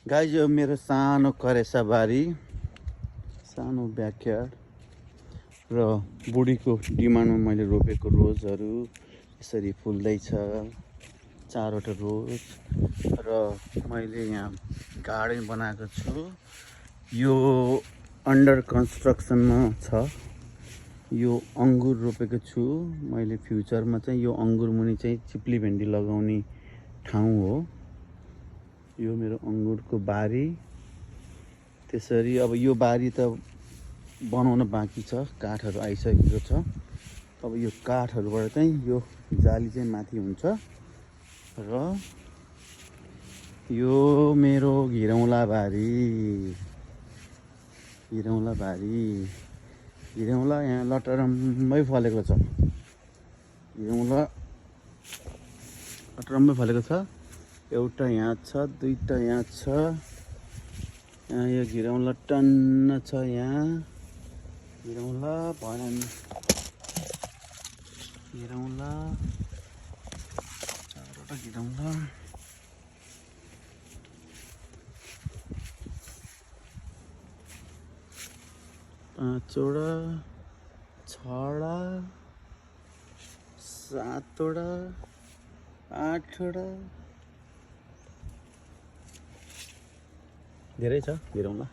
Guys यो मेरो सानो करेसा बारी, सानो ब्याकयार्ड र बुढीको डिमान्डमा मैले रोपेको रोजहरू यसरी फुल्दैछ। 4वटा रोज र मैले यहाँ गार्डन बनाएको छु। यो अन्डर कन्स्ट्रक्सनमा छ। यो अङ्गुर रोपेको छु मैले। फ्युचरमा चाहिँ यो अङ्गुर मुनि चाहिँ चिप्ली भेन्डी लगाउने ठाउँ हो। यो मेरो अङ्गुरको बारी। त्यसरी अब यो बारी त बनाउन बाँकी छ, काठहरू आइसकेको छ। अब यो काठहरूबाट चाहिँ यो जाली चाहिँ माथि हुन्छ र यो मेरो घिरौँला बारी। घिरौँला यहाँ लटरम्मै फलेको छ। घिरौँला लटरम्मै फलेको छ। एउटा यहाँ छ, 2टा यहाँ छ। यहाँ यो घिरौँला टन्न छ। यहाँ घिरौँला भएन नि, घिरौँला 4वटा घिरौँला। पाँचवटा, 6वटा, 7वटा, 8वटा। धेरै छ घिरौँला।